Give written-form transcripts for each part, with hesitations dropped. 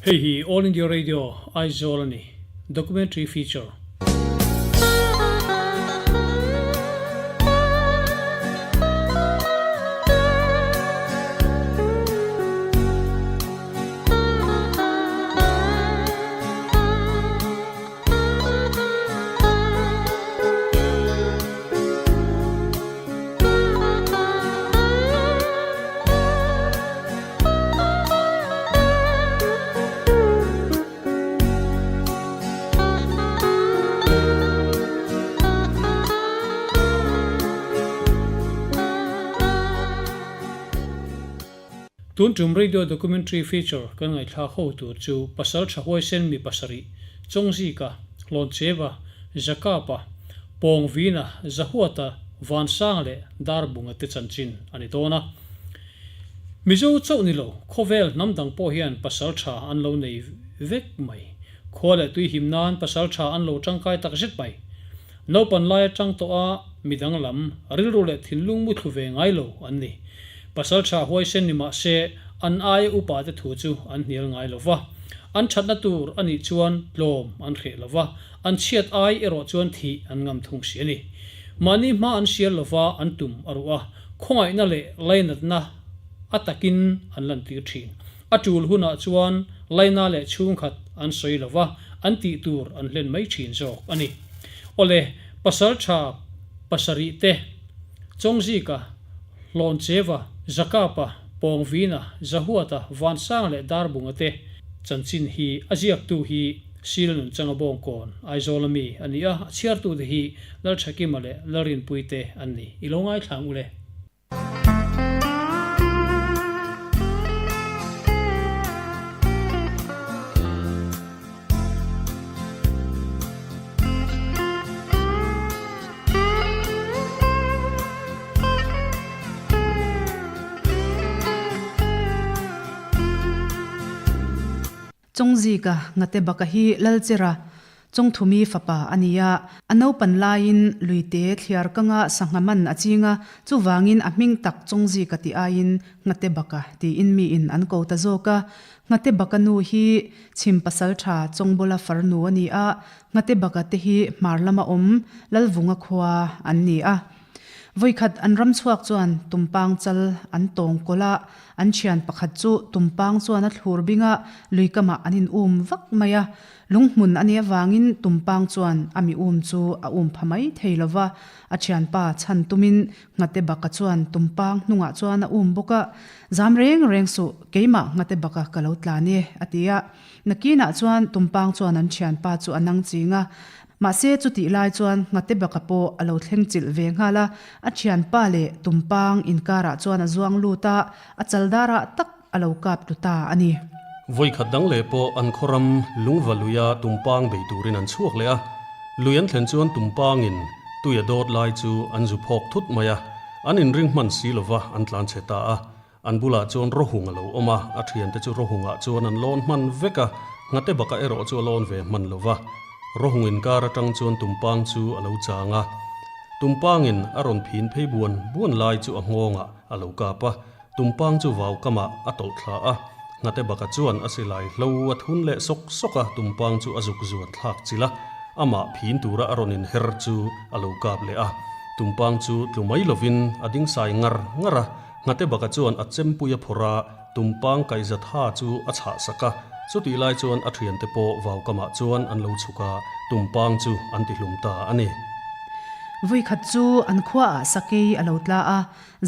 Hei hi All India Radio Aizawl a ni. Documentary Feature. Tun tum radio documentary feature kan ngaihthlak ho tur chu Pasal tha huaisen mi pasarih, Chawngzika, Hlawncheva, Jakapa, Pawngvina, Zahuata, Vansang leh Darbunga te chanchin a ni dawn a. Mizo chauh ni lo, khawvel hnam dang pawh hian pasal tha an lo nei vek mai. Khua leh tui him nan pasal tha an lo tangkai tak zet mai. Naupan lai atang tawh a mi danglam, rilru leh thinlung muthlu ve ngai lo an ni. Pasal tha huaisen ni mah se, an aia upa te thu chu an hnial ngai lo va. An thatna tur a nih chuan tlawm an hreh lo va, an chhiat ai erawh chuan thih an ngam thung si a ni. Mahni hma an sial lo va, an tum a ruh a. Khawngaihna leh lainatna a takin an lantir thin. A tul hunah chuan laina leh chhungkhat an sawi lo va, an tih tur an hlen mai thin zawk a ni. Awle, pasal tha pasarih te, Chawngzika, Hlawncheva, Zakapa, Pawngvina, Zahuata, Vansang leh Darbunga te chanchin hi a ziaktu hi Sila Nunchanga Bawngkawn, Aizawl ami a ni a, a chhiartute hi Lalthakima leh Lalrinpuii te an ni. I lo ngaithla ang u le. Chawngzika ngate baka hi Lalchera Chawngthumi fapa a ni a, a naupan laiin luite thliar kanga sangha man a ching a, chuvangin a hming tak Chawngzika tih aiin Nghate Baka tiin miin an ko ta zawk a. Nghate Baka nu hi Chhim Pasaltha Chawngbawla farnu a ni a, Nghate Baka te hi hmar lama awm Lalvunga khua an ni a. Vawikhat an ram chhuak chuan tumpang chal an tawng kawlh a, an thian pakhat chu tumpang chuan a thlur bing a, lui kamah an in um vak mai a. Lunghmun a nih avangin tumpang chuan a mi um chu a um pha mai thei lo va, a thianpa chhan tumin Nghate Baka chuan tumpang hnungah chuan a um bawk a, Zam reng reng suh, keimah Nghate Baka ka lo tlan e, a ti a. Nakinah chuan tumpang chuan an thianpa chu a nang ching a, mahse chutih lai chuan Nghate Baka pawh a lo thleng chilh ve nghal a, a thianpa leh tumpang inkarah chuan a zuang lut a, a chaldarah tak a lo kap tlu ta a ni. Vawikhat dang leh pawh an khawram lungva luia tumpang bei turin an chhuak leh a, lui an thlen chuan tumpangin tui a dawt lai chu an zu phawk thut mai a, an inring hman si lova an tlan chhe ta a. An bulah chuan rawhung a lo awm a, a thiante chu rawhungah chuan an lawn hman vek a, nghate bakah erawh chu a lawn ve hman lo va. Rawhung inkar atang chuan tumpang chu a lo chang a, tumpangin a rawn phin phei buan buan lai chu a nghawngah a lo kap a, tumpang chu vau kamah a tawlh thla a, nghate bakah chuan a silai hlo a thun leh sawk sawk a, tumpang chu a zuk zuan thlak chilh a, amah phin tura a rawn inher chu a lo kap leh a, tumpang chu tlu mai lovin a ding sai ngar ngar a. Nghate baka chuan a chempui a phawrh a, tumpang kaihza tha chu a chhah sak a. Chutih lai chuan a thiante pawh vaukamah chuan an lo chhuk a, tumpang chu an ti hlum ta a ni. Vawikhat chu an khuaah sakei a lo tla a,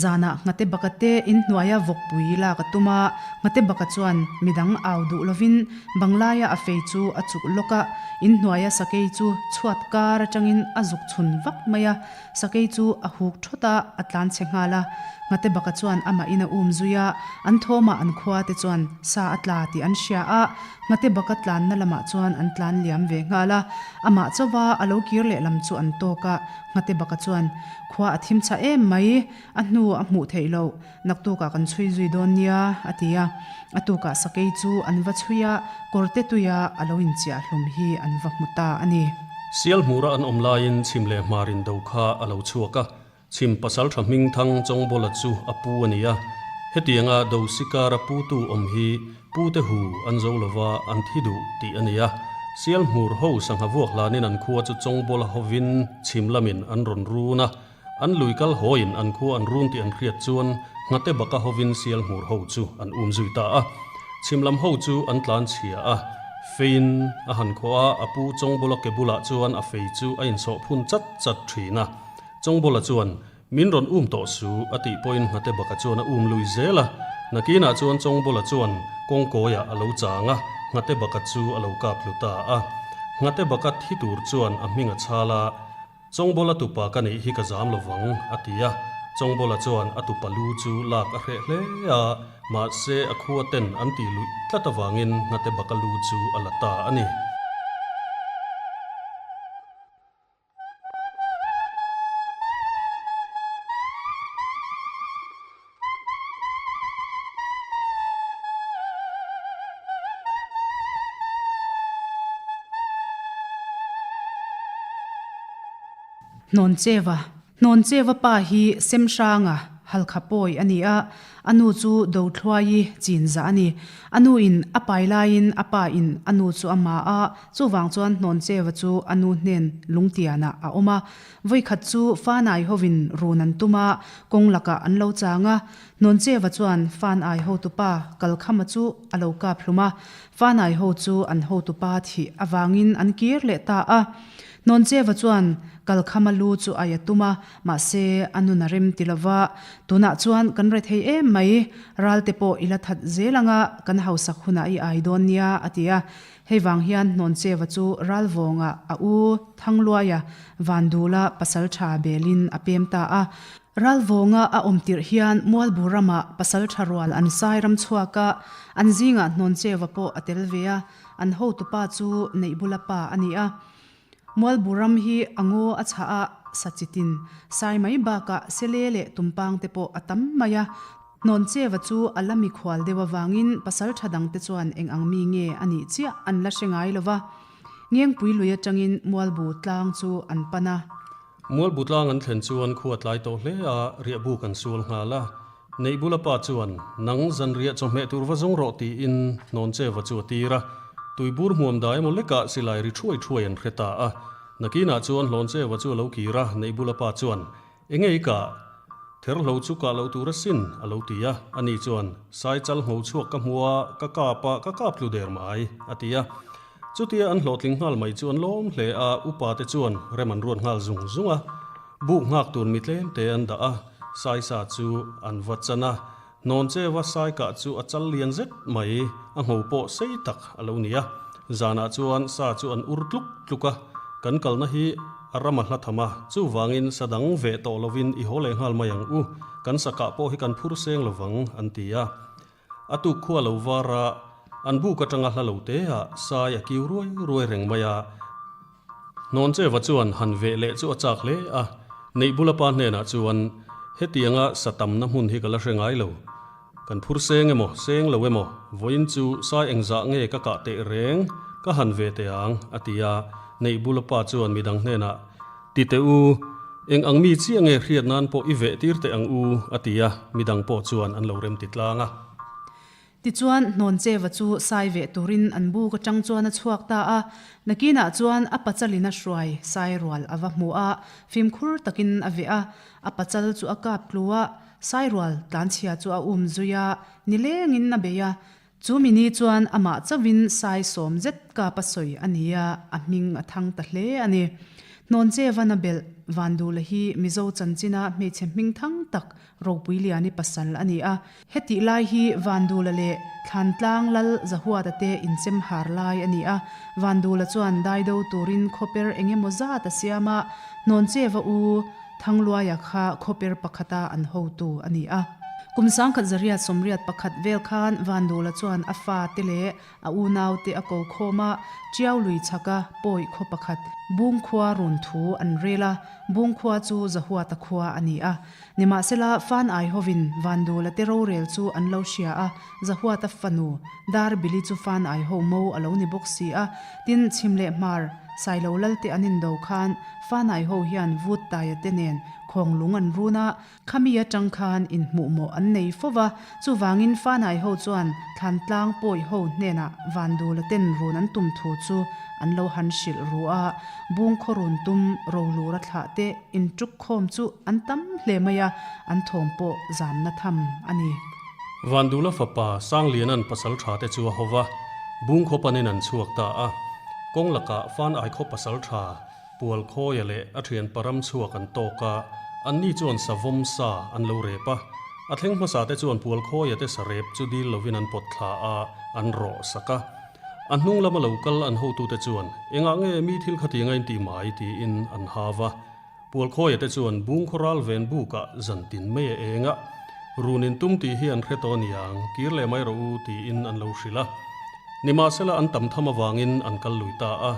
zanah Nghate baka te inhnuaia vawkpui lak a tum a, Nghate baka chuan midang au duh lovin banglaia a fei chu a chuk lawk a, inhnuaia sakei chu chhuat kar atangin a zuk chhun vak mai a. Sakei chu a huk thawt a, a tlan chhe nghal a. Nghate baka chuan amah in a um zui a, an thawmah an khua te chuan sa a tla tih an hria a, nghate baka tlanna lamah chuan an tlan liam ve nghal a. Amah chauva a lo kir leh lam chu an tawk a, nghate baka chuan, Khua a thim chah em mai, a hnu a hmuh theih loh, naktukah kan chhui zui dawn nia, a ti a. A tukah sakei chu an va chhui a, kawrte tuia a lo inchiah hlum hi an va hmu ta a ni. Sial hmura an awm laiin chhim leh hmar in do kha a lo chhuak a, chhim pasal tha hming thang Chawngbawla chu a pu a ni a. Hetianga Dosi kara putu awm hi pute hu an zo lova an thi duh tih a ni a. Sialhmur ho sangha vuak hlanin an khua chu Chawngbawla hovin chhim lamin an rawn run a. An lui kal hawiin an khua an run tih an hriat chuan Nghate baka hovin Sialhmur ho chu an um zui ta a. Chhim lam ho chu an tlan chhia a, feiin a han khawh a, a pu Chawngbawla ke bulah chuan a fei chu a insawh phun chat chat thin a. Chawngbawla chuan, Min rawn um tawh su, a tih pawhin Nghate baka chuan a um lui zel a. Nakinah chuan Chawngbawla chuan kawngkawiah a lo chang a, Nghate baka chu a lo kap hlu ta a. Nghate baka thi tur chuan a hming a chhal a. Chawngbawla tupa ka nih hi ka zam lo vang, a ti a. Chawngbawla chuan a tupa lu chu lak a hreh hle a, mahse a khua ten an tih luih tlat avangin Nghate baka lu chu a la ta a ni. Hnawncheva, Hnawncheva pa hi Semhranga Halkha pawi a ni a, a nu chu Dothluaii Chinzah a ni. A nu in a pai laiin a pa in a nu chu a ma a, chuvang chuan Hnawncheva chu a nu hnen lungtianah a awm a. Vawikhat chu Fanai hovin run an tum a, kawng lakah an lo chang a. Hnawncheva chuan Fanai hotupa Kalkhama chu a lo kap hlum a. Fanai ho chu an hotupa thih avangin an kir leh ta a. Hnawncheva chuan Kalkhama lu chu ai a tum a, mahse a nun a rem ti lova. Tunah chuan kan re thei em mai, ralte pawh i la that zel anga kan hausak hunah i ai dawn nia, a ti a. Hei vang hian Hnawncheva chu Ralvawnga a u Thangluaia Vandula pasaltha belin a pem ta a. Ralvawnga a awm tirh hian Mualbu ramah pasaltha rual an sai ram chhuak a, an zingah Hnawncheva pawh a tel ve a, an hotupa chu Neihbula pa a ni a. Mualbu ram hi a ngaw a chhah a, sa chitin sai mai bakah sele leh tumpang te pawh a tam mai a. Hnawncheva chu a la mikhual deuh avangin pasaltha dangte chuan eng ang mi nge a nih chiah an la hre ngai lo va. Ngengpui lui atangin Mualbu tlang chu an pan a. Mualbu tlang an thlen chuan khua tlai tawh hle a, riahbuk an sual nghal a. Neihbula pa chuan, Nang zanriah chawhmeh tur va zawng rawh tiin Hnawncheva chu a tir a. Tuibur hmuam dai emaw lekah silai ri thuai thuai an hre ta a. Nakinah chuan Hlawncheva chu a lo kir a, Neihbula pa chuan, Enge i kah? Therhlo chu kah loh tur asin, a lo ti a. Ani chuan, Saichal ngho chhuak ka hmu a, ka kap a, ka kap tlu der mai, a ti a. Chutia an hlawhtling nghal mai chu an lawm hle a, upa te chuan rem an ruat nghal zung zung a. Buk nghak tur mi tlem te an dah a, Saisa chu an va chan a. Hnawncheva sai kah chu a chal lian zet mai, a ngho pawh sei tak a lo ni a. Zanah chuan sa chu an ur tluk tluk a, kan kalna hi a ram a hla tham a, chuvangin sa dang veh tawh lovin i haw leh nghal mai ang u, kan sa kah pawh hi kan phur seng lovang, an ti a. A tuk khua lo var a, an buk atanga hla lo te ah sai a kiu ruai ruai reng mai a. Hnawncheva chuan han veh leh chu a chak hle a, Neihbula pa hnenah chuan, Hetianga sa tamna hmun hi ka la hre ngai lo. Kan phur seng emaw, seng lo emaw, vawiin chu sai engzah nge ka kah teh reng, ka han ve teh ang, a ti a. Neihbula pa chuan midang hnenah, Ti teh u, eng ang mi chiah nge hriat nan pawh i veh tir teh ang u, a ti a, midang pawh chuan an lo rem ti tlang a. Tichuan, Hnawncheva chu sai veh turin an buk atang chuan a chhuak ta a. Nakinah chuan a pachalin a hruai sai rual a va hmu a, fimkhur takin a veh a. A pachal chu a kap tlu a, sai rual tlanchhia chu a um zui a, nilengin a bei a. Chu mini chuan amah chauhin sai sawm zet kap a sawi a ni a, a hming a thang ta hle a ni. Hnawnchevan a belh, Vandula hi Mizo chanchina hmeichhe hming thang tak Ropuiliani pasal a ni a. Hetih lai hi Vandula leh Thlantlang Lal Zahuata te inchem har lai a ni a. Vandula chuan daido turin khawper eng emaw zat a siam a, Hnawncheva u Thangluaia kha khawper pakhata an hotu a ni a. Kum 1981 vel khan Vandula chuan a fate leh A unaute a ko khawm a, Tiau lui chhaka pawi khaw pakhat Bungkhua run thu an rel a, Bungkhua chu Zahuata khua a ni a. Nimahsela, Fan Ai hovin Vandula te rorel chu an lo hria a, Zahuata fanu Darbili chu Fan Ai ho mo a lo ni bawk si a, tin chhim leh hmar. Sailo Lalte an indo khan Fanai ho hian Vuttaia te nen Khawnglung an run a, Khami atang khan inhmuhmawh an nei fo va, chuvangin Fanai ho chuan Thlantlang pawi ho hnenah Vandula ten run an tum thu chu an lo han hrilh ru a, Bungkhaw run tum Rolura thlah te intuk khawm chu an tam hle mai a, an thawm pawh zamna tham a ni. Vandula fapa Sangliana'n pasal tha te chu a ho va, Bungkhaw panin an chhuak ta a, kawng lakah Fan Aikhaw pasal tha Pualkhawia leh a thian param chhuak an tawk a, anni chuan savawm sa an lo rep a. A thleng hmasa te chuan Pualkhawia te sa rep chu dil lovin an pawt thla a, an rawh sak a. A hnung lama lo kal an hotute chuan, Engah nge mi thil khati nga inti mai? tiin an hau a. Pualkhawia te chuan Bungkhaw ral ven bukah zan tin mai a eng a, Run in tum tih hi an hre tawh aniang, kir leh mai rawh u tiin an lo hrilh a. Nimahsela an tam tham avangin an kal lui ta a.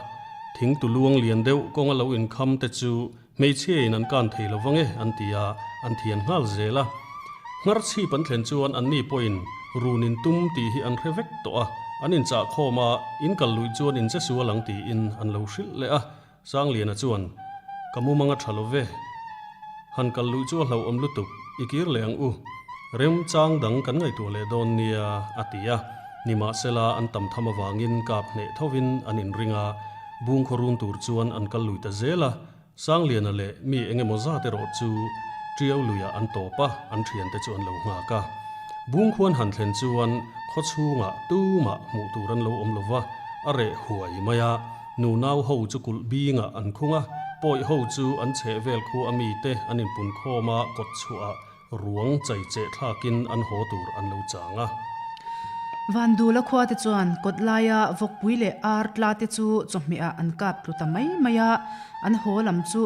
Thing tu luang lian deuh kawnga lo inkham te chu hmeichhia in an kan thei lo vang e an ti a, an thian nghal zel a. Nghar chhip an thlen chuan anni pawhin run in tum tih hi an hre vek tawh a, an inchah khawm a, in kal luih chuan in che sual ang tiin an lo hrilh leh a. Sangliana chuan, Ka mumang a tha lo ve. Han kal luih chu a hlauhawm lutuk, i kir leh ang u. Remchang dang kan ngaihtuah leh dawn nia, a ti a. Nimahsela an tam tham avangin kap hneh thovin an inring a, bungkhaw run tur chuan an kal lui ta zel a. Sangliana leh mi eng emaw zat erawh chu Tiau luiah an tawp a, an thiante chu an lo nghak a. Bungkhuan han thlen chuan khaw chhungah tumah hmuh tur an lo awm lo va, a reh huai mai a. Nunau ho chu kulh bingah an khung a, pawi ho chu an chheh vel khu a mite an inpun khawm a, kawt chhuah ruang chai cheh thlakin an haw tur an lo chang a. Vandula khuate chuan kawt laia vawkpui leh ar tla te chu chawhmehah an kap tlu ta mai mai a, an haw lam chu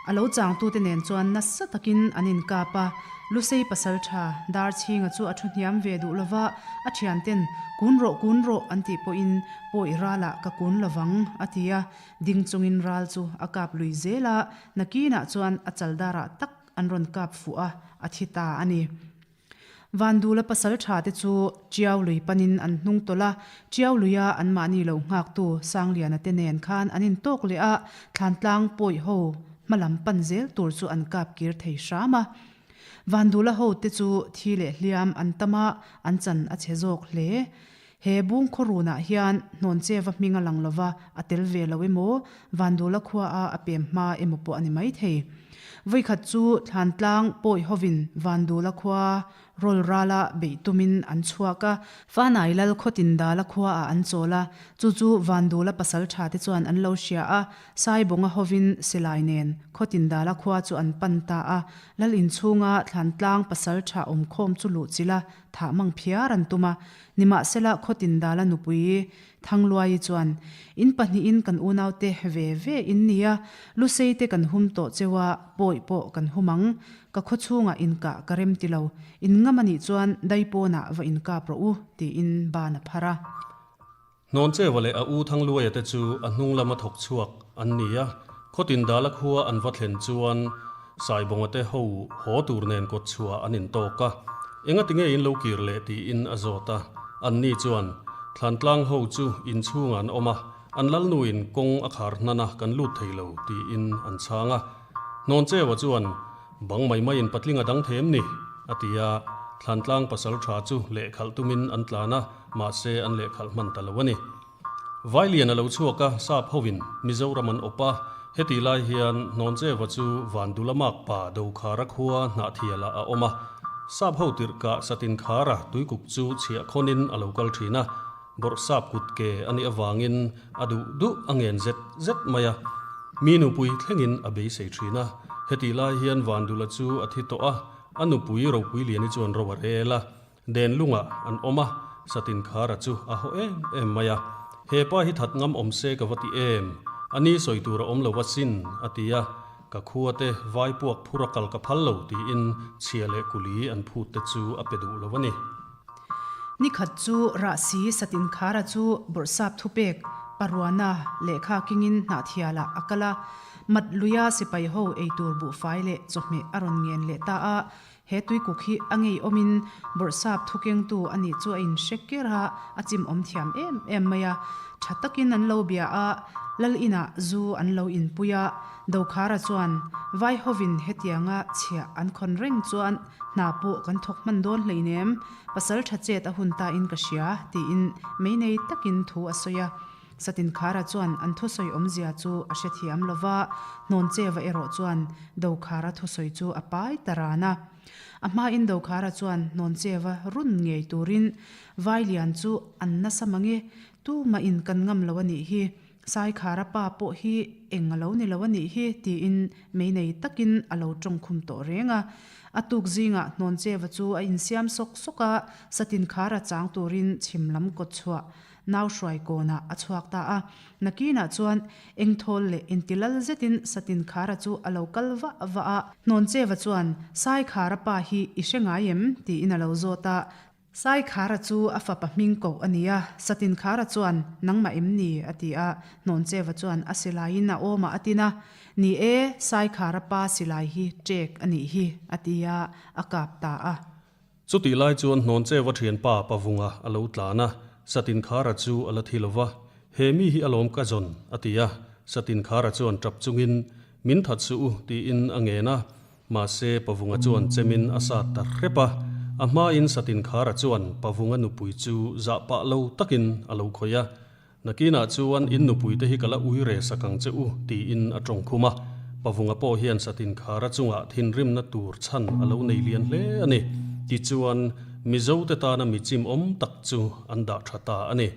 a lo changtute nen chuan nasa takin an inkap a. Lusei pasaltha Darchhinga chu a thu hniam ve duh lova, a thianten kun rawh kun rawh an tih pawhin Pawi ralah ka kun lovang, a ti a, ding chungin ral chu a kap lui zel a, nakinah chuan a chaldarah tak an rawn kap fuh a, a thi ta a ni. Vandula pasal tha te chu Tiau lui panin an hnung tawlh a, Tiau luia anmahni lo nghaktu Sangliana te nen khan an intawk leh a, Thlantlang pawi ho hmalam pan zel tur chu an kap kir thei hram a. Vandula ho te chu thi leh hliam an tam a, an chan a chhe zawk hle. He bung khawrunah hian Hnawncheva hming a lang lova, a tel ve lo emaw, Vandula khuaa a pem hma emaw pawh a ni maithei. Vawikhat chu Thlantlang pawi hovin Vandula khua rawl rala beih tumin an chhuak a, Fanai Lal Khawtindala khuaah an chawl a, chu chu Vandula pasaltha te chuan an lo hria a, Saibawnga hovin silai nen Khawtindala khua chu an pan ta a, Lal inchhunga Thlantlang pasaltha awmkhawm chu luhchilh a, thah mang phiar an tum a, Nimahsela Khawtindala nupui Thangluaii chuan, In pahnihin kan unaute ve ve in nia, Lusei te kan hum tawh cheu a, pawi pawh kan hum ang. Ka khaw chhungah inkah ka rem ti lo. In ngam a nih chuan Daipawnah va inkap rawh u, tiin ban a phar a. Hnawncheva leh a u Thangluaia te chu a hnung lama thawk chhuak an ni a, Khawtindala khua an va thlen chuan Saibawnga te ho haw tur nen kawt chhuah an intawk a, Engati nge in lo kir leh tiin a zawt a, anni chuan Thlantlang ho chu inchhungah an awm a, an lalnuin kawng a khar hnan a kan lut thei lo tiin an chhang a. Hnawncheva chuan Bang mai maiin patling a dang thei em ni? a ti a, Thlantlang pasal tha chu lehkhalh tumin an tlan a, mahse an lehkhalh hman ta lo a ni. Vailian a lo chhuak a, sap hovin Mizoram an awp a, hetih lai hian Hnawncheva chu Vandula makpa Dokhara khua Hnahthialah a awm a, sap ho tirhkah Satinkhara tuikuk chu chhiahkhawnin a lo kal thin a, Bawrhsap kut ke a nih avangin a duh duh a ngen zet zet mai a, mi nupui thlengin a beisei thin a. Hetih lai hian Vandula chu a thi tawh a, a nupui Ropuiliani chuan ro a rel a, Denlungah an awm a, Satinkhara chu a haw em em mai a. He pa hi that ngam awm se ka va ti em? A ni sawi tur a awm lo asin, a ti a. Ka khua te vai puak phur a kal ka phal lo tiin chhia leh kuli an phut te chu a pe duh lo a ni. Nikhat chu Rahsi Satinkhara chu Bawrhsap thupek Paruana lehkha kingin Hnahthialah a kal a, Mat luia sipai ho eitur buhfai leh chawhmeh a rawn ngen leh ta a. He tuikuk hi a ngeiawmin bawrhsap thukengtu a nih chu a inhre ker a, a chimawm thiam em em mai a. Tha takin an lo bia a, lal inah zu an lo inpui a. Dokhara chuan, Vai hovin hetianga chhiah an khawn reng chuan hna pawh kan thawk hman dawn hleinem, pasal tha chet a hun ta in ka hria, tiin mei nei takin thu a sawi a. Satinkhara chuan an thusawi awmzia chu a hrethiam lo va, Hnawncheva erawh chuan Dokhara thusawi chu a pai ta ran a. A hmain Dokhara chuan Hnawncheva run ngei turin Vailian chu an nasa mang e, tumahin kan ngam lo a nih hi, Saikhara pa pawh hi eng a lo ni lo a nih hi, tiin mei nei takin a lo tawngkhum tawh reng a. A tuk zingah Hnawncheva chu a insiam sawk sawk a, Satinkhara chang turin chhim lam kawt chhuah Nau hruai kawnah a chhuak ta a. Nakinah chuan engthawl leh intilal zetin Satinkhara chu a lo kal vah vah a. Hnawncheva chuan, Saikhara pa hi i hre ngai em? tiin a lo zawt a. Saikhara chu a fapa hming koh a ni a. Satinkhara chuan, Nangmah em ni? a ti a. Hnawncheva chuan a silaiin a awmah a tin a. Ni e, Saikhara pa silai hi ṭek a nih hi, a ti a, a kap ta a. Chutih lai chuan Hnawncheva thianpa Pavunga a lo tlan a, Satinkhara chu a la thi lo va, He mi hi alawm ka zawn, a ti a. Satinkhara chuan tap chungin, Min that suh u, tiin a ngen a. Mahse, Pavunga chuan chemin a sat ta hrep a. A hmain Satinkhara chuan Pavunga nupui chu zah pah lo takin a lo khawih a. Nakinah chuan in nupuite hi ka la ui re sak ang che u, tiin a tawng khum a. Pavunga pawh hian Satinkhara chungah thinrimna tur chhan a lo nei lian hle a ni. Tichuan, Mizote tana mi chimawm tak chu an dah tha ta a ni.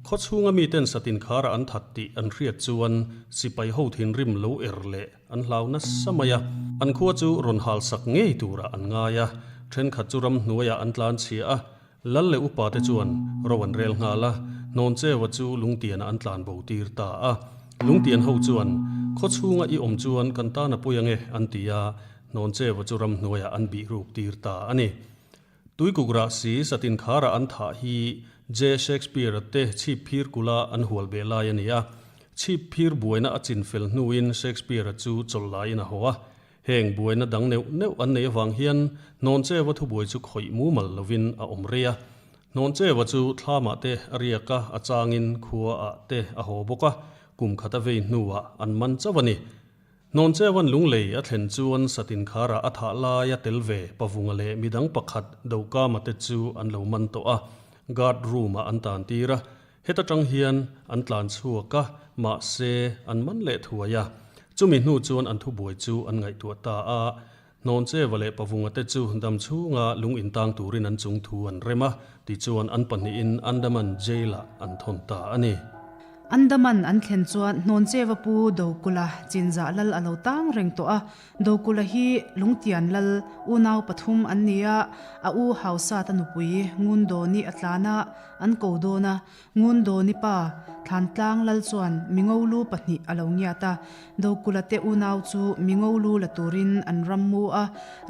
Khawchhunga miten Satinkhara an that tih an hriat chuan sipai ho thinrim lo er leh an hlau nasa mai a. An khua chu rawn hal sak ngei turah an ngai a, thenkhat chu ramhnuaiah an tlan chhia a, Lal leh upa te chuan ro an rel nghal a, Hnawncheua chu Lungtianah an tlan bo tir ta a. Lungtian ho chuan, Khawchhunga i awm chuan kan tan a pawi ange, an ti a, Hnawncheua chu ramhnuaiah an bih ruk tir ta a ni. Tuikuk rah si Satinkhara an thah hi J. Shakespeare-a te chhip phir kula an hual beh lai a ni a. Chhip phir buaina a chin fel hnuin Shakespeare-a chu chawlh laiin a haw a. Heng buaina dang neuh neuh an neih avang hian Hnawncheua thubuai chu khawih mumal lovin a awm rei a. Hnawncheua chu thlamah te a riak a, a changin khuaah te a haw bawk a, kum khat a vei hnuah an man chauh a ni. Hnawncheuan lunglei a thlen chuan Satinkhara a thah laia tel ve Pavunga leh midang pakhat Dokama te chu an lo man tawh a, guard room-ah an tan tir a. Heta tang hian an tlan chhuak a, mahse an man leh thuai a. Chumi hnu chuan an thubuai chu an ngaihtuah ta a, Hnawncheva leh Pavunga te chu dam chhunga lung intang turin an chung thu an rem a, tichuan an pahnihin Andaman Jail-ah an thawn ta a ni. Andaman an thlen chuan Hnawncheva pu Dokula chinzah lal a lo tang reng tawh a, Dokula hi Lungtian lal unau pathum an ni a, a u Hausata nupui Ngundawni a tlan a, An ko dawn a, Ngundawni pa, Thlantlang lal chuan Mingolu pahnih a lo ngiat a, Dokula te unau chu Mingolu la turin an ram mu a,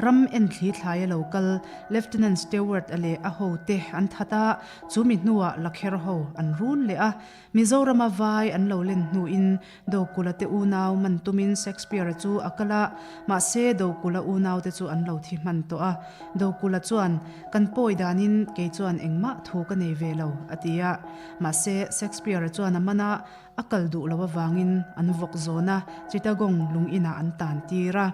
ram en thli thlai a lo kal, Lieutenant Stewart a leh a ho te an that a, chu mi hnuah Lakher ho an run leh a, Mizorama vai an lo len hnuin Dokula te unau man tumin Shakespeare-a chu a kal a, mahse Dokula unaute chu an lo thi hman tawh a. Dokula chuan, Kan pawi danin kei chuan engmah thu ka nei ve lo, a ti a. Mahse Shakespeare-a chuan a man a, a kal duh lo avangin an vawk zawn a, Chittagong lung inah an tan tir a.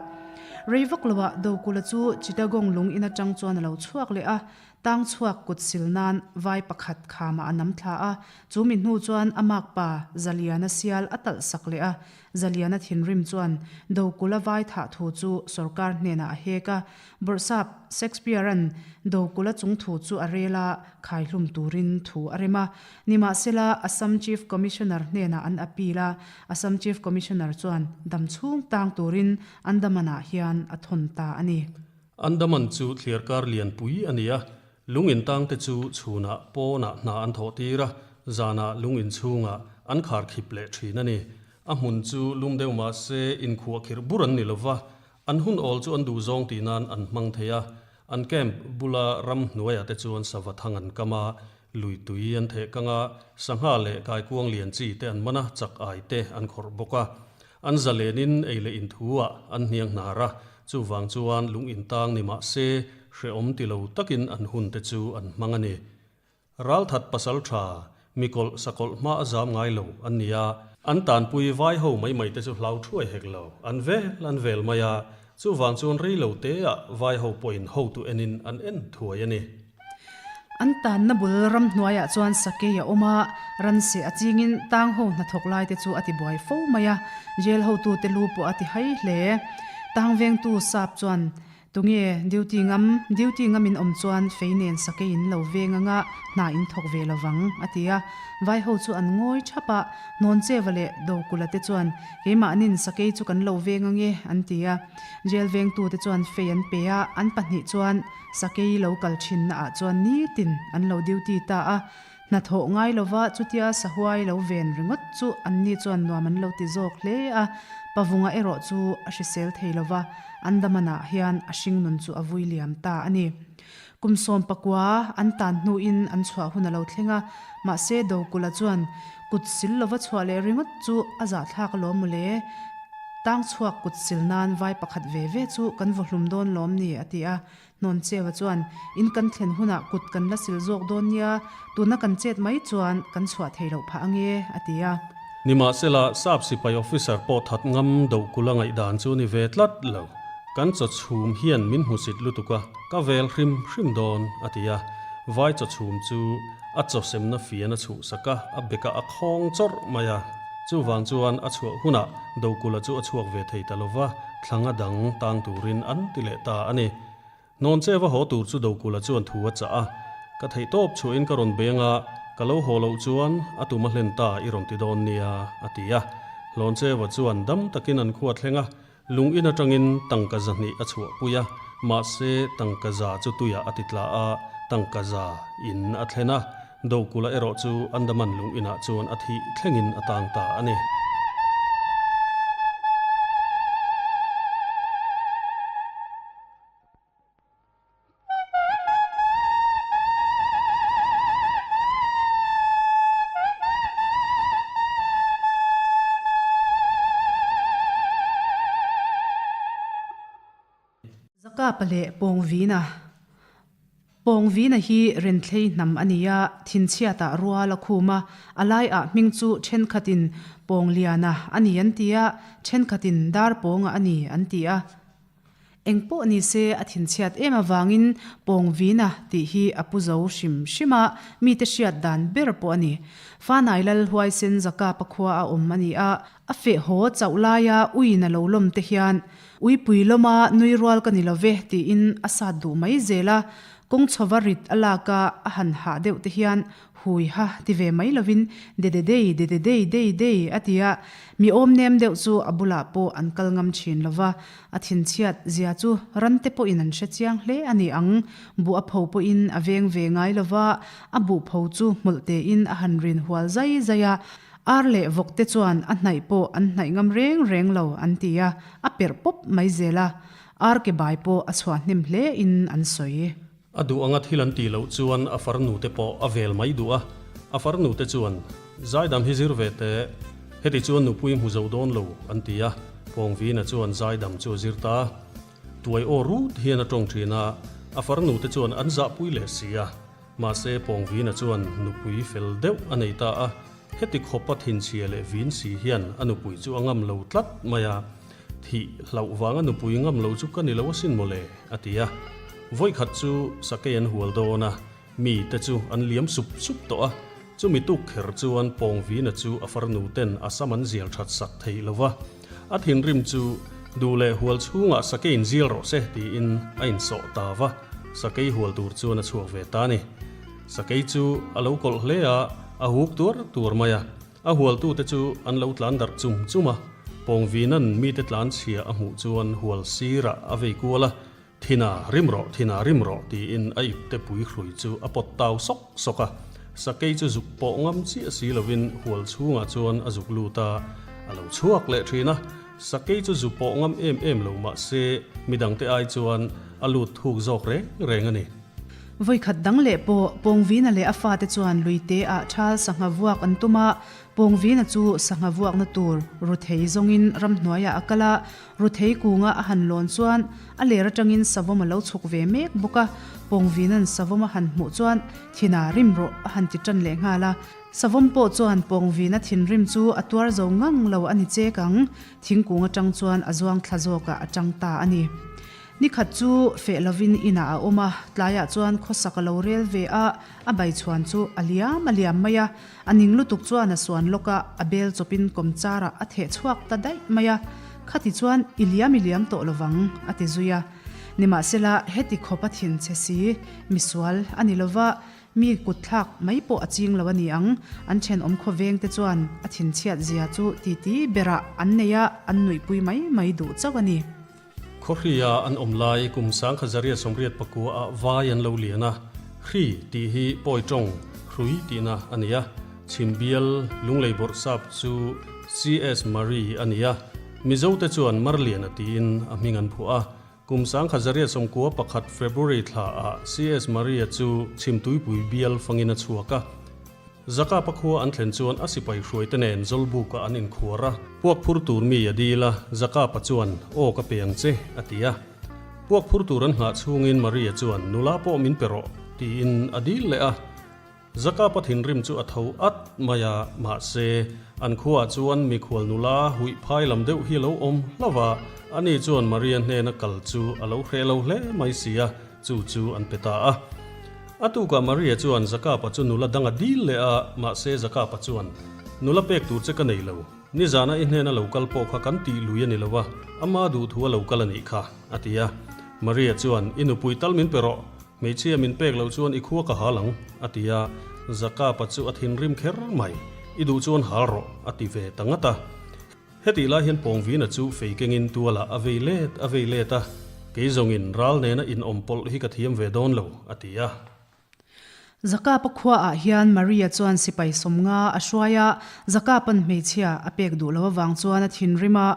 Rei vak loah Dokula chu Chittagong lung in atang chuan a lo chhuak leh a, Tang chhuak kut sil nan vai pakhat khamah a nam thla a, chu mi hnu chuan a makpa Zaliana sial a talh sak leh a. Zaliana thinrim chuan Dokula vai thah thu chu sorkar hnenah a hek a, Bawrhsap Shakespeare-a'n Dokula chung thu chu a rel a, khaihlum turin thu a rem a. Nimahsela, Assam Chief Commissioner hnenah an appeal a, Assam Chief Commissioner chuan dam chhung tang turin Andaman-ah hian a thawn ta a ni. Andaman chu thliarkar lianpui a ni a, lung intangte chu chhunah pawnah hna an thawh tir a, zanah lung inchhungah an khar khip leh thin a ni. A hmun chu lum deuh mah se inkhuah khirh bur an ni lo va, an hun awl chu an duh zawng tih nan an hmang thei a. An camp bula ram hnuaiah te chuan sava thang an kam a. Lui tui an theh kang a, sangha leh kaikuang lian chi te an man a, chak ai te an khawrh bawk a. An zalenin ei leh in thu ah an hniang hnar a, chuvang chuan lung intang ni mah se hrehawm ti lo takin an hun te chu an hmang a ni. Ralthat pasal tha, mikawlh sakawlh hma a zam ngai lo an ni a. An tanpui vai ho mai mai te chu hlau thuai hek lo, an vel an vel mai a, chuvang chuan rei lo te ah vai ho pawhin hotu enin an en thuai a ni. An tanna bul ramhnuaiah chuan sakei a awm a, ranseh a chingin tang ho hnathawk lai te chu a ti buai fo mai a, jail hotute lu pawh a ti hai hle. Tang vengtu sap chuan Tunge duty ngam, duty ngam in awm chuan fei nen sakei in lo veng anga hna in thawk ve lovang, a ti a. Vai ho chu an ngawi thap a, Hnawncheva leh Dokula te chuan keimahnin sakei chu kan lo veng ange, an ti a. Jail vengtute chuan fei an pe a, an pahnih chuan sakei lo kal thinna ah chuan nitin an lo duty ta a. Hnathawh ngai lova chutia sahuai lo ven ringawt chu anni chuan nuam an lo ti zawk hle a, Pavunga erawh chu a hrisel thei lova, Andaman-ah hian a hringnun chu a vui liam ta a ni. Kum 19 an tan hnuin an chhuah hun a lo thleng a, mahse Dokula chuan kut sil lova chhuah leh ringawt chu a zahthlak alawm mawle, tang chhuak kut sil nan vai pakhat ve ve chu kan vaw hlum dawn lawm ni a ti a, Hnawncheva chuan, In kan thlen hunah kut kan la sil zawk dawn nia, tuna kan chet mai chuan kan chhuah thei loh phah ange, a ti a. Nimahsela, Sap sipai officer pawh that ngam Dohkula ngaihdan chu ni ve tlat lo. Kan chaw chhum hian min hmusit lutuk a, ka vel hrim hrim dawn, a ti a. Vai chaw chhum chu a chaw semna fian a chhuhsak a, a bekah a khawng chawrh mai a. Chuvang chuan a chhuah hunah Dohkula chu a chhuak ve thei ta lova. Thlanga dang tang turin an ti leh ta a ni. Hnawncheva haw tur chu Dokula chuan thu a chah a, Ka theih tawp chhuahin ka rawn beng a, ka lo haw loh chuan a tum a hlen ta i rawn ti dawn nia, a ti a. Hlawncheva chuan dam takin an khua thleng a, lung in atangin tangka zahnih a chhuahpui a, mahse tangka za chu tuiah a ti tla a, tangka za in a thlen a. Dokula erawh chu Andaman lung inah chuan a thih thlengin a tang ta a ni. Zakapa leh Pawngvina Pawngvina hi Renthlei hnam a ni a, thinchhiatah rual a khum a, a laiah hming chu thenkhatin Pawngliana a ni an ti a, thenkhatin Darpawnga a ni an ti a. Eng pawh ni se a thinchhiat em avangin Pawngvina tih hi a pu zo hrim hrim a, mite hriat dan ber pawh a ni. Fanai Lal Huaisen Zakapa khua a awm a ni a, a feh haw chauh laia uiin a lo lawm te hian Uipui lawma nui rual ka ni lo ve tiin a sat duh mai zel a, kawng chhova rit a lak a a han hah deuh te hian hui ha ti ve mai lovin de de dei de de dei dei dei a ti a, mi awm nem deuh chu a bulah pawh an kal ngam thin lo va, a thinchhiat zia chu ran te pawhin an hre chiang hle a ni ang, buh a pho pawhin a veng ve ngai lo va, a buh pho chu hmawlh tein a han rin hual zai zai a, Ar leh vawk te chuan a hnaih pawh an hnaih ngam reng reng lo an ti a, a perh pawp mai zel a, ar ke bai pawh a chhuah hnem hle in an sawi. A duh anga thil an tih loh chuan a farnu te pawh a vel mai duh a, a farnu te chuan, Zaidam hi zir ve teh, heti chuan nupui hmu zo dawn lo an ti a, Pawngvina chuan zaidam chu a zir ta. Tuai aw rut hian a tawng thin a, a farnu te chuan an zahpui leh si a. Mahse Pawngvina chuan nupui fel deuh a nei ta a, heti khawpa thinchhia leh vin si hian a nupui chu a ngam lo tlat mai a, Thih hlauh vanga nupui ngam lo chu ka ni lo asin mawle, a ti a. Vawikhat chu sakei an hual dawn a, mi te chu an liam sup sup tawh a, chumi tuk kher chuan Pawngvina chu a farnu ten a sam an zial that sak theih lo va, a thinrim chu duh leh hual chhungah sakei in zial rawh se tiin a insawh ta va, sakei hual tur chuan a chhuak ve ta a ni. Sakei chu a lo kawlh hle a, a huk tuar tuar mai a, a hualtute chu an lo tlan darh chum chum a, Pawngvina'n mite tlan chhia a hmuh chuan hual sirah a vei kual a, Thina rim rawh, thina rim rawh tiin a ipte pui hrui chu a pawt tau sawk sawk a. Sakei chu zuk pawh ngam chiah si lovin hual chhungah chuan a zuk lut a, a lo chhuak leh thin a. Sakei chu zu pawh ngam em em lo mah se midangte ai chuan a lut thuk zawk reng reng a ni. Vawikhat dang leh pawh Pawngvina leh a fate chuan luite ah thal sangha vuak an tum a, Pawngvina chu sangha vuakna tur ruthei zawngin ramhnuaiah a kal a, ruthei kunga a han lawn chuan a ler atangin savawm a lo chhuk ve mek bawk a, Pawngvina'n savawm a han hmuh chuan thinah rim rawh a han ti tan leh nghal a. Savawm pawh chuan Pawngvina thinrim chu a tuar zo ngang lo a ni chek ang, thingkung atang chuan a zuang thla zawkah a tang ta a ni. Ni khat chu feh lovin inah a awm a, tlaiah chuan khawsak a lo rel ve a, a baichhuan chu a liam a liam mai a, a ning lutuk chuan a suan lawk a, a bel chawpin kawmcharah a theh chhuak ta daih mai a, khati chuan i liam i liam tawh lovang a ti zui a. Nimahsela heti khawp a thin che si, misual a ni lova, Mi kutthlak mai pawh a ching lo a ni ang. An thenawm khawveng te chuan a thinchhiat zia chu titi berah an nei a, an nuihpui mai mai duh chauh a ni. Khawhria an awm lai kum 1989 ah vai an lo lian a, Hri tih hi pawi tawng, hrui tihna a ni a, Chhimbial Lunglei Bawrhsap chu CS Marie a ni a, Mizote chuan Marliana tiin a hming an phuah a, Kum 1991 February thla ah CS Maria chu Chhimtuipui bial fangin a chhuak a. Zakapa khua an thlen chuan a sipai hruaite nen Zawlbuka an inkhuar a. Puak phur tur mi a dil a, Zakapa chuan, Aw ka pe ang che, a ti a. Puak phur tur an nghah chhungin Maria chuan, Nula pawh min pe rawh, tiin a dil leh a. Zakapa thinrim chu a tho at mai a, mahse, an khuaah chuan mikhual nula huih phai lam deuh hi a lo awm hlauh a, ani chuan Maria hnena kal chu a lo hreh lo hle mai si a, chu chu an pe ta a. A tukah Maria chuan Zakapa chu nula dang a dil leh a, mahse Zakapa chuan, Nula pek tur che ka nei lo, nizana i hnena lo kal pawh kha kan tih lui a ni lo a, ama duhthu a lo kal a nih kha, a ti a. Maria chuan, I nupui tal min pe rawh, Hmeichhia min pek loh chuan i khua ka hal ang, a ti a. Zakapa chu a thinrim kher mai. I duh chuan hal rawh, a ti ve ta ngat a. Hetih lai hian Pawngvina chu fei kengin tualah a vei let a vei let a, Kei zawngin ral nena inawm pawlh hi ka thiam ve dawn lo, a ti a. Zakapa khuaah hian Maria chuan sipai sawmnga a hruai a, Zakapa'n hmeichhia a pek duh lo avang chuan a thinrim a,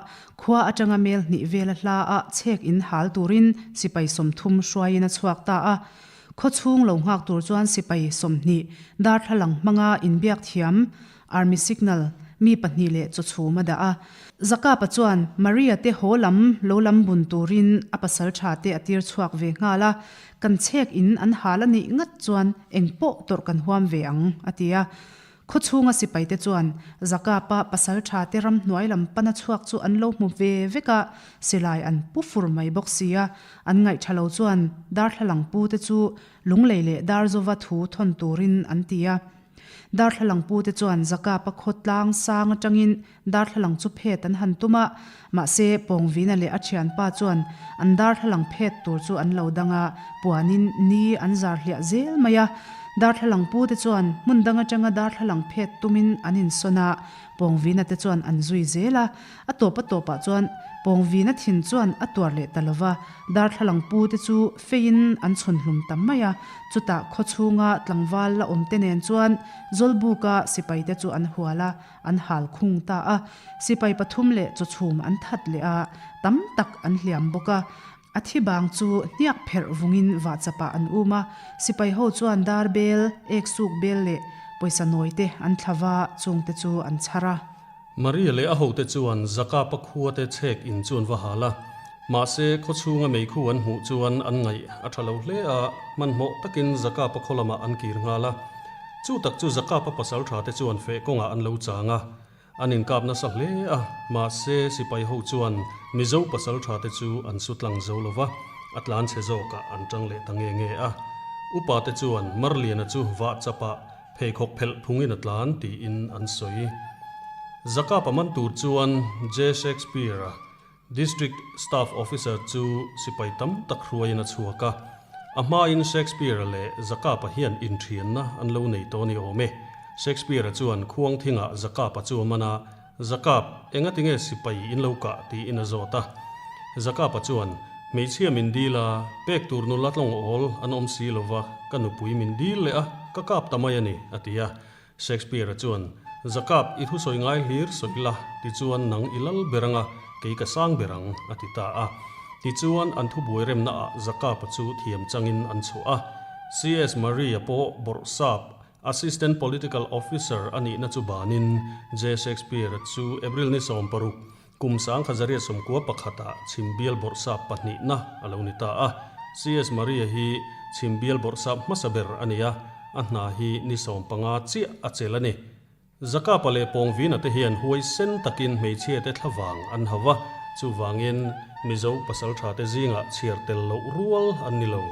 Khua atanga mel hnih vela hla a chhek in hal turin sipai 30 hruaiin a chhuak ta a. Khaw chhung lo nghak tur chuan sipai 20 darthlalang hmanga inbiak thiam, army signal, mi pahnih leh chaw chhum a dah a. Zakapa chuan Maria te haw lam lo lam bun turin a pasal tha te a tir chhuak ve nghal a, Kan chhek in an hal a nih ngat chuan eng pawh tawrh kan huam ve ang, a ti a. Khaw chhunga sipaite chuan Zakapa pasaltha te ramhnuai lam pana chhuak chu an lo hmu ve vek a, silai an pu fur mai bawk si a, an ngaihṭha lo chuan darthlalang pu te chu lunglei leh Darzova thu thawn turin an ti a. Darthlalang pu te chuan Zakapa khaw tlang sang aṭangin darthlalang chu phet an han tum a, mahse Pawngvina leh a ṭhianpa chuan an darthlalang phet tur chu an lo dang a, puanin ni an zar hliah zel mai a. Darthlalang pu te chuan hmun dang aṭanga darthlalang phet tumin an insawn a, Pawngvina te chuan an zui zel a. A tawp a tawpah chuan Pawngvina thin chuan a tuar leh ta lo va, darthlalang pu te chu feiin an chhun hlum ta mai a. Chutah khaw chhunga tlangval la awm te nen chuan Zawlbuka sipai te chu an hual a. An hal khung ta a, sipai pathum leh chawchhum an that leh a, tam tak an hliam bawk a. A thi bang chu hniak pherh vungin vahchapah an um a, sipai ho chuan dar bel, ek suk bel leh pawisa nawi te an thla va, chungte chu an chhar a. Maria leh a hote chuan Zakapa khuate chhek in chu an va hal a, mahse khaw chhunga meikhu an hmuh chuan an ngaih a tha lo hle a, hmanhmawh takin Zakapa khaw lamah an kir nghal a. Chu tak chu Zakapa pasal tha te chuan feh kawngah an lo chang a, an inkap nasa hle a, mahse sipai ho chuan Mizo pasal tha te chu an su tlang zo lo va, a tlan chhe zawkah an tang leh ta nge nge a. Upa te chuan Marliana chu vah chapah pheikhawk phelh phungin a tlan tiin an sawi. Zakapa man tur chuan J. Shakespeare-a District Staff Officer chu sipai tam tak hruaiin a chhuak a. A hmain Shakespeare-a leh Zakapa hian inthianna an lo nei tawh ni awm e. Shakespeare-a chuan khuangthingah Zakapa chu a man a, Zakap, engati nge sipai in lo kah? tiin a zawt a. Zakapa chuan, Hmeichhia min dil a, pek tur nula tlawng awl an awm si lova, ka nupui min dil leh a, ka kap ta mai a ni, a ti a. Shakespeare-a chuan, Zakap, i thusawi ngai hlir sawi la, tichuan nang i lal ber anga kei ka sang ber ang, a ti ta a. Tichuan an thubuai remnaah Zakapa chu thiam changin an chhuah a. CS Maria pawh Bawrhsap, Assistant Political Officer, a nihna chu banin J. Shakespeare-a chu April ni 16, kum 1991-ah Chhimbial Bawrhsap pahnihna a lo ni ta a. CS Maria hi Chhimbial Bawrhsap hmasa ber a ni a, a hna hi ni 15 chiah a chelh a ni. Zakapa leh Pawngvina te hian huaisen takin hmeichhiate thlavang an hau a, chuvangin Mizo pasaltha te zingah chhiar tel loh rual an ni lo.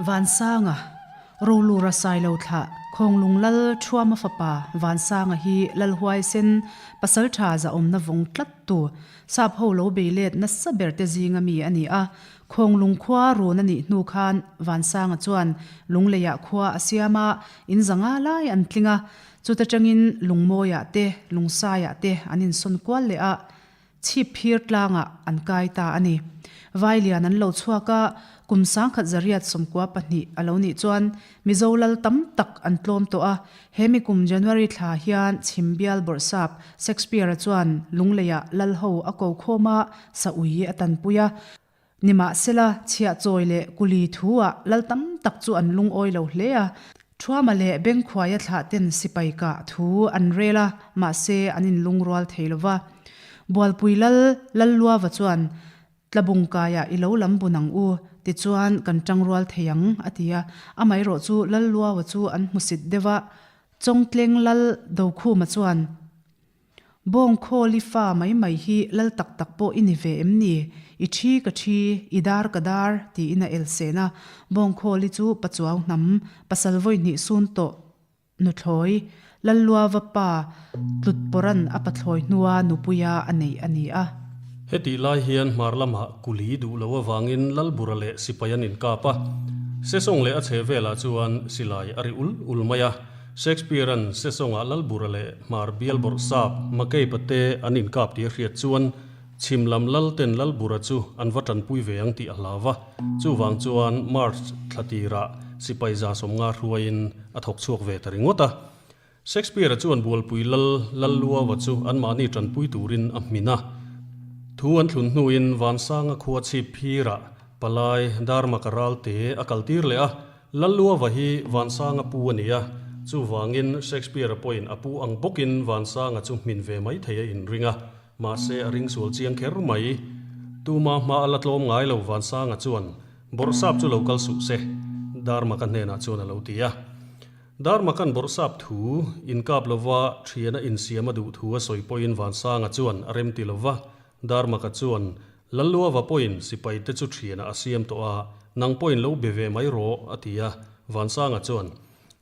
Vansanga, Rolura Sailo thlah, Khawnglung Lal Thuama fapa Vansanga hi Lal huaisen, pasaltha zahawmna vawng tlat tu, sap ho lo bei let nasa ber te zinga mi a ni a. Khawnglung khua run a nih hnu khan Vansanga chuan Lungleiah khua a siam a, in zanga lai an tling a. Chuta tangin Lungmawiah te, Lungsaiah te an insawn kual leh a, chhip phir tlangah an kai ta a ni. Vailian an lo chhuak a, kum 1942 a lo nih chuan Mizo lal tam tak an tlawm tawh a, he mi kum January thla hian Chhimbial Bawrhsap Shakespeare-a chuan Lungleiah lal ho a ko khawm a, sa ui a tanpui a. Nimahsela, chhiahchawi leh kuli thu-ah lal tam tak chu an lungawi lo hle a. Thuama leh Bengkhuaia thlah ten sipai kah thu an rel a, mahse an inlungrual thei lo va. Bualpui lal Lalluava chuan, Tlabung kaiah i lo lam bun ang u, tichuan kan tangrual thei ang, a ti a. Amaherawh chu Lalluaua chu an hmusit deuh a, Chawngtleng lal Dokhuma chuan, Bawngkhawli fa mai mai hi lal tak tak pawh i ni ve em ni? I thi ka thi, i dar ka dar, tiin a el sen a. Bawngkhawli chu Pachuau hnam, pasal vawi hnih sun tawh nuthlawi, Lalluava pa Tlutpawran a pathlawi hnua nupuia a neih a ni a. Hetih lai hian hmar lamah kuli duh lo avangin Lalbura leh sipai an inkap a. Sesawng leh a chhe velah chuan silai a ri ul ul mai a. Shakespeare-a'n Sesawngah Lalbura leh Hmar bial bawrhsap Makepa te an inkap tih a hriat chuan chhim lam Lalten Lalbura chu an va tanpui ve ang tih a hlau va. Chuvang chuan March thla tirah sipai 150 hruaiin a thawk chhuak ve ta ringawt a. Shakespeare-a chuan Bualpui Lal Lalluaua chu anmahni tanpui turin a hmin a. Thu an thlun hnuin Vansanga khua chhip phirah palai Darmaka ralte a kaltir leh a. Lalluava hi Vansanga pu a ni a, chuvangin Shakespeare-a pawhin a pu ang bawkin Vansanga chu hmin ve mai thei a inring a, mahse a ring sual chiang kher mai. Tuma hma a la tlawm ngai lo Vansanga chuan Bawrhsap chu lo kal suh se, Darmaka hnenah chuan a lo ti a. Darmakan Bawrhsap thu inkap lova thiana insiam a duh thu a sawi pawhin Vansanga chuan a remti lova, Darmaka chuan Lalluava pawhin sipai te chu thianah a siam tawh a, nang pawhin lo be ve mai rawh, a ti a. Vansanga chuan,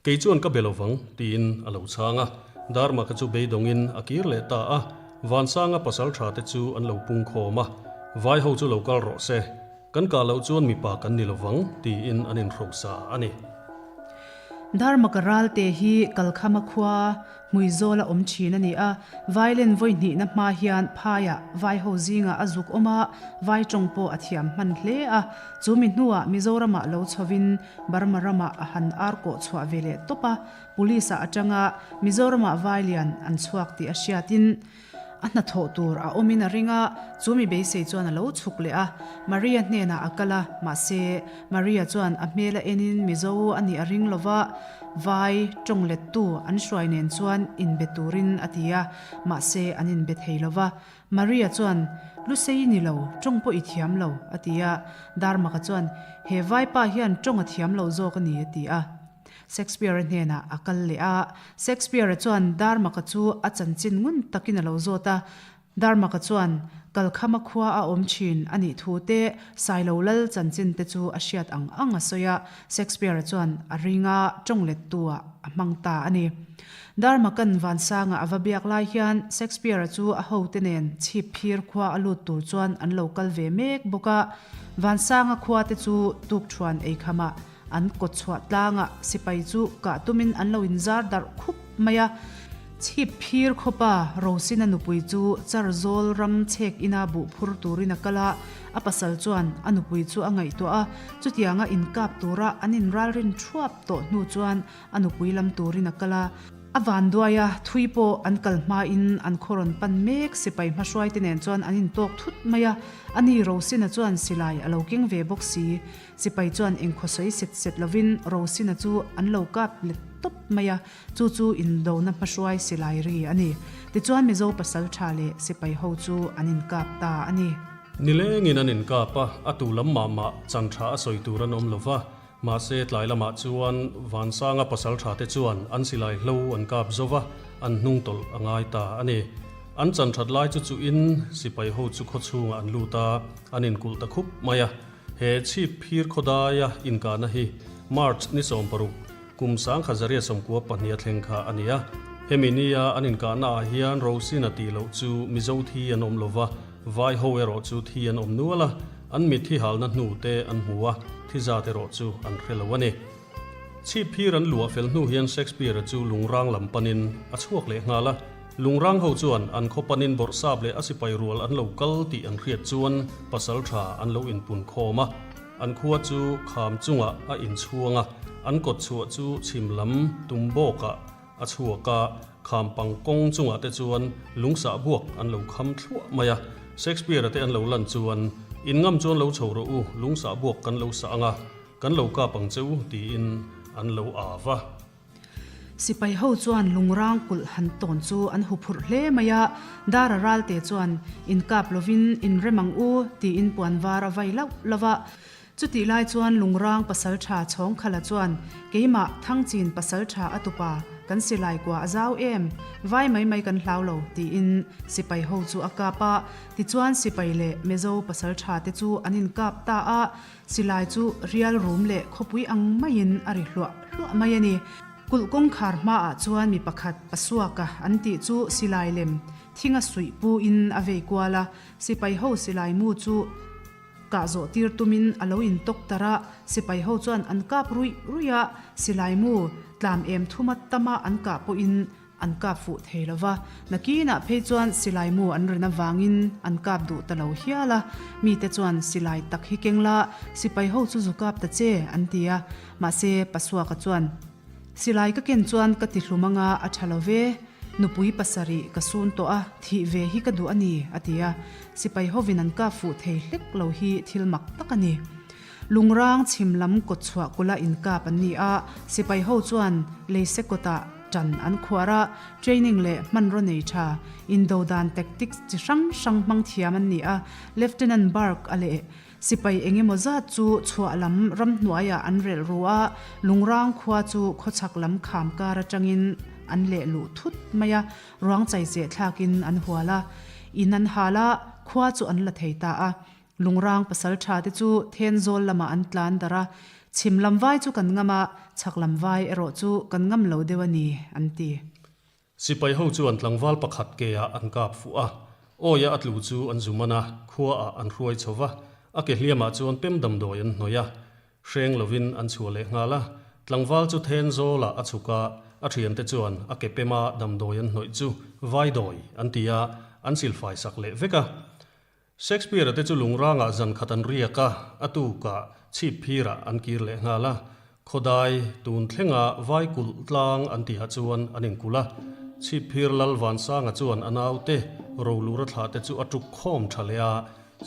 Kei chuan ka be lo vang, tiin a lo chhang a. Darmaka chu beidawngin a kir leh ta a. Vansanga pasal tha te chu an lo pung khawm a, Vai ho chu lo kal rawh se, kan kah loh chuan mipa kan ni lo vang, tiin an inhrosa a ni. Darmaka ralte hi Kalkhama khua Hmuizawl a awm thin a ni a, violin vawi hnihna hma hian phaiah vaiho zingah a zuk awm a, vai tawng pawh a thiam hman hle a. Chu mi hnuah Mizoramah lo chhovin Burma ramah a han ar kawh chhuah ve leh tawp a, Police ah atanga Mizoramah vailian an chhuak tih a hriatin a hnathawh tur a awmin a ring a, chu mi beisei chuan a lo chhuk leh a. Maria hnenah a kal a, mahse, Maria chuan a hmel a enin Mizo a nih a ring lo va, vai tawng lettu an hruai nen chuan inbe turin a ti a, mahse, an inbe thei lo va. Maria chuan, Lusei i ni lo, tawng pawh i thiam lo, a ti a. Darmaka chuan, He vaipa hian tawng a thiam lo zawk a ni, a ti a. Shakespeare-a hnenah a kal leh a. Shakespeare-a chuan Darmaka chu a chanchin ngun takin a lo zawt a. Darmaka chuan Kalkhama khua a awm thin a nih thu te, Sailo lal chanchin te chu a hriat ang ang a sawi a. Shakespeare-a chuan a ring a, tawng lettu-ah a hmang ta a ni. Darmaka'n Vansanga a va biak lai hian Shakespeare-a chu a hote nen chhip phir khua a lut tur chuan an lo kal ve mek bawk a. Vansanga khua te chu tukṭhuan eikhamah An kawt chhuah tlangah sipai chu kah tumin an lo inzar darh khup mai a. Chhip phir khawpa Rosina nupui chu Charzawl ram chhek ina buh phur turin a kal a, a pasal chuan a nupui chu a ngaihtuah a, chutianga inkap tura an inralrin thuap tawh hnu chuan a nupui lam turin a kal a. A vanduai a, thui pawh an kal hmain an khaw rawn pan mek sipai hmahruaite nen chuan an intawk thut mai a, ani Rosina chuan silai a lo keng ve bawk si. Sipai chuan engkhaw sawi set set lovin Rosina chu an lo kap let tawp mai a, chu chu indona hmahruai silai ri a ni. Tichuan Mizo pasaltha leh sipai ho chu an inkap ta a ni. Nilengin an inkap a, a tu lam mah mah chan tha a sawi tur an awm lo va, mahse tlai lamah chuan Vansanga pasaltha te chuan an silai hlo an kap zo va, an hnung tawlh a ngai ta a ni. An chan that lai chu chuhin sipai ho chu khawchhungah an lut a, an inkulh ta khup mai a. He chhip phir khawdaia inkahna hi March ni 60, kum 1992 a thleng kha a ni a. Hemi nia an inkahna ah hian Rosina tih loh chu Mizo thi an awm lova, Vai ho erawh chu thi an awm nual a, an mitthi halna hnu te an hmu a, thi zat erawh chu an hre lo a ni. Chhip phir an luah fel hnu hian Shakespeare-a chu lungrang lam panin a chhuak leh nghal a. Lungrang ho chuan an khaw panin bawrhsap leh a sipai rual an lo kal tih an hriat chuan pasal tha an lo inpun khawm a. An khua chu kham chungah a inchhuang a, an kawt chhuah chu chhim lam tum bawkah a chhuak a, kham pang kawng chungah te chuan lungsah buak an lo kham thluah mai a. Shakespeare-a te an lo lan chuan, In ngam chuan lo chho rawh u, lungsah buak kan lo sah ang a, kan lo kap ang che u, tiin an lo av a. Sipai ho chuan lungrang kulh han tawn chu an hu phurh hle mai a, Dara Ralte chuan inkap lovin inrem ang u tiin puan var a vai lauh lauh a. Chutih lai chuan lungrang pasaltha Chhawngkhala chuan keimah Thangchin pasaltha a tupa kan silai kua a zau em, vai mai mai kan hlau lo tiin sipai ho chu a kap a, tichuan sipai leh Mizo pasaltha te chu an inkap ta a. Silai chu rial rum leh khawpui ang maiin a ri hluah hluah mai a ni. Kulh kawngkhar hmaah chuan mi pakhat Pasuaka an tih chu silai lem thinga suih pu in a vei kual a, sipai ho silai mu chu kah zawh tir tumin a lo intawk tar a, sipai ho chuan an kap ruih ruih a, silai mu tlam em thuma tama an kah pawhin An kap fuh thei lo va, nakinah phei chuan silai mu an rin avangin an kap duh ta lo hial a. Mite chuan silai tak hi keng la, sipai ho chu zu kap ta che, an ti a. Mahse, Pasuaka chuan, Silai ka ken chuan ka ti hlum anga a tha lo ve, nupui pasarih ka sun tawh a, thih ve hi ka duh a ni, a ti a. Sipai hovin an kap fuh thei hlek lo hi thil mak tak a ni. Lungrang chhim lam kawtchhuah kula inkap an ni a, sipai ho chuan leise kawtah tan an khuar a, training leh hmanraw nei tha, indo dan tactics chi hrang hrang hmang thiam an ni a, Lieutenant Burke a leh sipai eng emaw zat chu chhuah lam ramhnuaiah an relh ru a, Lungrang khua chu khawchhak lam kham kar atangin an leh luh thut mai a, ruang chaicheh thlakin an hual a, in an hal a, khua chu an la thei ta a. Lungrang pasal tha te chu Thenzawl lamah an tlan darh a, chhim lam vai chu kan ngam a, chhak lam vai erawh chu kan ngam lo deuh a ni, an ti. Sipai ho chuan tlangval pakhat ke ah an kap fuh a, awia a tlu chu an zu man a, khua ah an hruai chho va, a ke hliamah chuan pem damdawi an hnawih a, hreng lovin an chhuah leh nghal a, tlangval chu Thenzawl ah a chhuk a, a thiante chuan a ke pema damdawi an hnawih chu vaidawi an ti a, an silfai sak leh vek a. Shakespeare-a te chu lungrangah zan khat an riak a, a tukah chhip phirah an kir leh nghal a. Khawdai tun thlenga vai kulh tlang an tihah chuan an inkulh a. Chhip phir Lal Vansanga chuan a naute rolura thlah te chu a tuk khawm tha leh a,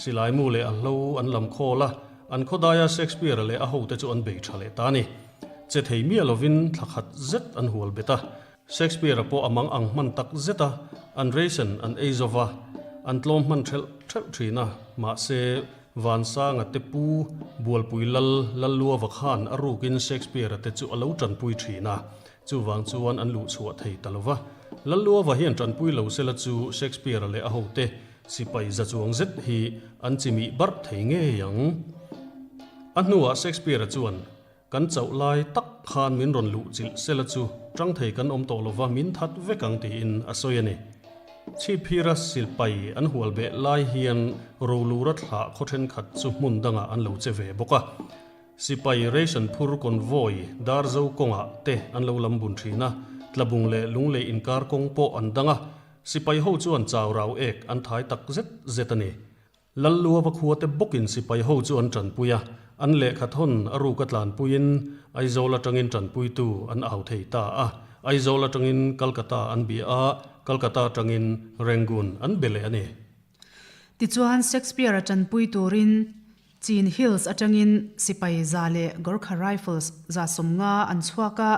silai mu leh a hlo an lam khawl a, an khawdaia Shakespeare-a leh a hote chu an bei tha leh ta a ni. Che thei miah lovin thla khat zet an hual bet a. Shakespeare-a pawh a mang ang hman tak zet a, an ration an ei zo va, an tlawm hman ṭhelh ṭhelh ṭhin a, mahse, Vansanga te pu Bualpui Lal Lalluava khan a rukin Shakespeare-a te chu a lo ṭanpui ṭhin a, chuvang chuan an luh chhuah thei ta lo va. Lalluava hian ṭanpui lo sela chu Shakespeare-a leh a hote sipai za chuang zet hi an chimih barh thei ngei ang. A hnuah Shakespeare-a chuan Kan chauh lai tak khan min rawn luh chilh sela chu tang thei kan awm tawh lova min that vek ang tiin a sawi a ni. Chhipphira silpai an hual beh lai hian rolura thlah khaw thenkhat chu hmun dangah an lo che ve bawk a. Sipai ration phur convoy Darzo kawngah te an lo lam bun thin a. Tlabung leh Lunglei inkar kawng pawh an dang a, sipai ho chuan chau rau ek an thai tak zet zet a ni. Lalluava khuate bawkin sipai ho chu an tanpui a, an lehkha thawn a ruka tlanpuiin Aizawl atangin tanpuitu an au thei ta a. Aizawl atangin Calcutta an bia a, Calcutta atangin Rangoon an be leh a ni. Tichuan Shakespeare-a tanpui turin Chin Hills atangin sipai za leh Gorkha Rifles 150 an chhuak a,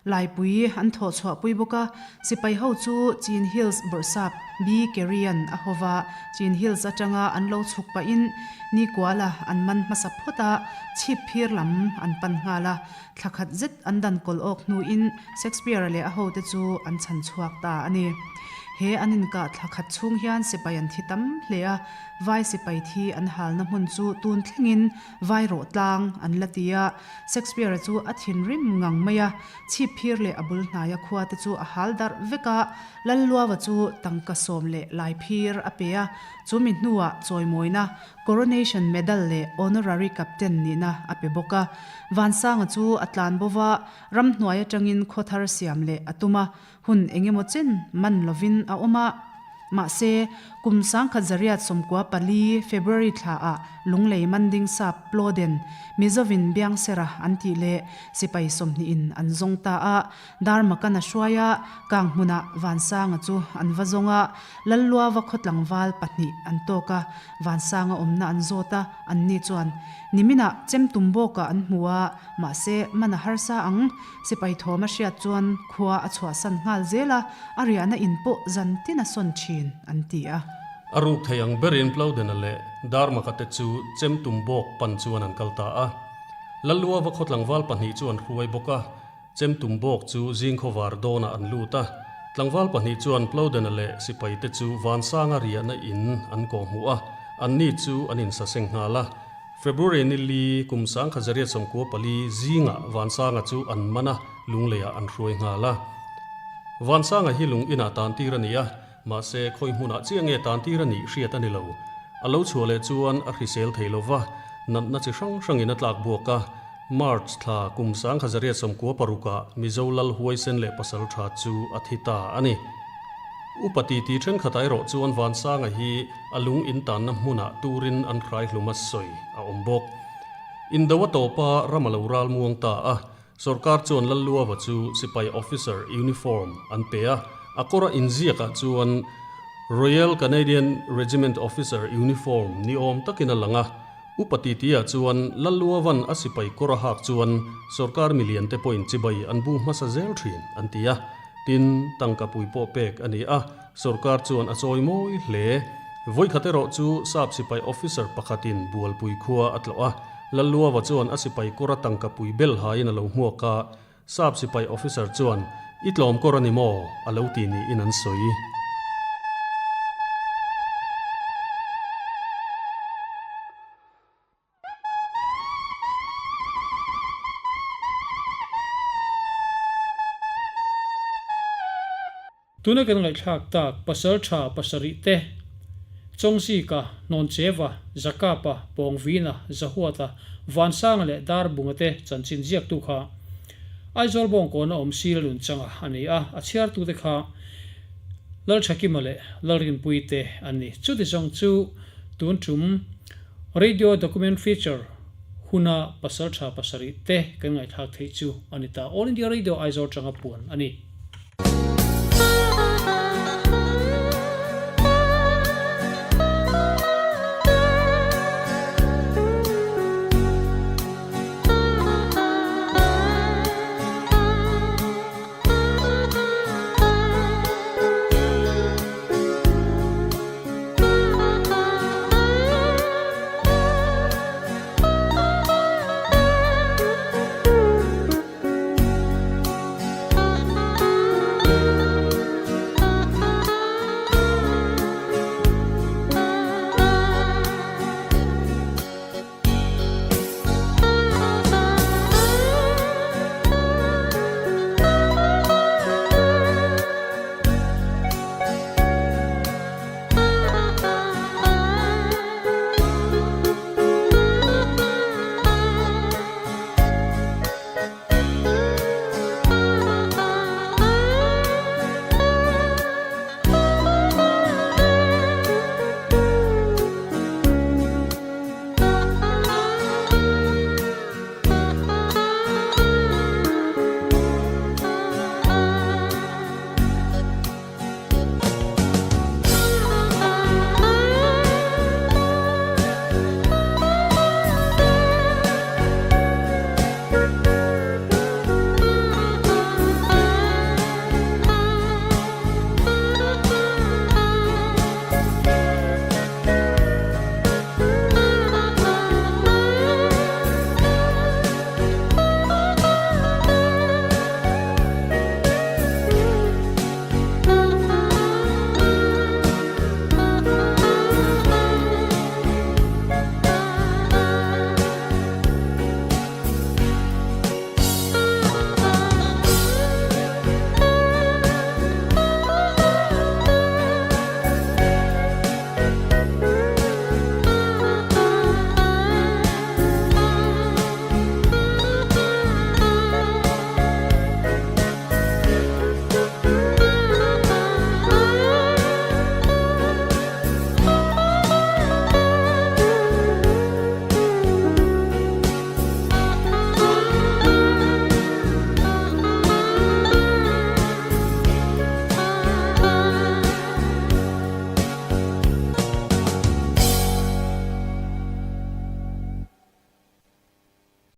Laipui an thawh chhuahpui bawk a, sipai ho chu Chin Hills bawrhsap B. Kerry-a'n a ho va, Chin Hills atanga an lo chhuk pahin Nikuala an man hmasa phawt a, chhip phir lam an pan nghal a, thla khat zet an dan kawlh awk hnuin Shakespeare-a leh a hote chu an chhan chhuak ta a ni. He an inkah thla khat chhung hian sipai an thi tam hle a, vai sipai thi an halna hmun chu tun thlengin Vai rawh tlang an la ti a, Shakespeare-a chu a thinrim ngang mai a, chhip phir leh a bul hnaia khua te chu a hal darh vek a, Lalluava chu tangka sawm leh lai phir a pe a, chu mi hnuah chawimawina Coronation Medal leh Honorary Captain nihna a pe bawk a. Vansanga chu a tlan bo va, ramhnuai atangin khaw thar siam leh a tum a, Hun engemaw chen man lovin a awm a. Mahse, kum 1894, February thlaah Lunglei Manding sap Ploden, Mizovin Biangsera an tih leh sipai sawmhnihin an zawng ta a. Darmakan a hruai a, kang hmunah Vansanga chu an va zawng a, Lalluava khaw tlangval pahnih an tawk a, Vansanga awmna an zawt a, anni chuan niminah chem tum bawkah an hmu a, mahse man a harsa ang. Sipai thawm a hriat chuan khua a chhuahsan nghal zel a, a riahna in pawh zan tin a sawn thin, an ti a. A ruk thei ang berin Plowden-a leh Darmaka te chu chem tum bawk pan chuan an kal ta a. Lalluava khaw tlangval pahnih chu an hruai bawk a, chem tum bawk chu zing khawvar dawnah an lut a. Tlangval pahnih chuan Plowden-a leh sipai te chu Vansanga riahna in an kawhhmuh a, anni chu an insaseng nghal a. February ni li kum 1994 zingah Vansanga chu an man a, Lungleiah an hruai nghal a. Vansanga hi lung inah tan tir a ni a, mahse khawi hmunah chiah nge tan tir a nih hriat a ni lo. A lo chhuah leh chuan a hrisel thei lo va, natna chi hrang hrangin a tlak buak a. March thla kum 1996ah Mizo Lal Huaisen leh Pasal Tha chu a thi ta a ni. Upa titi thenkhatah erawh chuan Vansanga hi a lung intanna hmunah turin an hrai hlum a sawi a awm bawk. Indo a tawpa ram a lo ral muang ta a, sorkar chuan Lalluava chu sipai officer uniform an pe a, a kawra inziakah chuan Royal Canadian Regiment officer uniform ni awm takin a lang a, Upa titi-ah chuan Lalluavan a sipai kawr a hak chuan sorkar milian te pawhin chibai an bu hmasa zel thin an ti a. Tin, tangka pui pawh pek a ni a, sorkar chuan a chawi mawi hle. Vawikhat erawh chu sap sipai officer pakhatin Bualpui khua a tlawh a, Lalluava chuan a sipai kawr a tangka pui bel hain a lo hmuak a, Sap sipai officer chuan, I tlawm kawr a ni maw? a lo ti niin an sawi. Tuna kan ngaihthlak tak pasal tha pasarih te, Chawngzika, Hnawncheva, Zakapa, Pawngvina, Zahuata, Vansanga leh Darbunga te chanchin ziaktu kha Aizawl Bawngkawna awm Sir Lunchanga a ni a, a chhiartute kha Lalthakima leh Lalrinpuii te an ni. Chuti zawng chu tun tum Radio Document Feature huna pasal tha pasarih te kan ngaihthlak theih chu a ni ta. All India Radio Aizawl tanga puan a ni.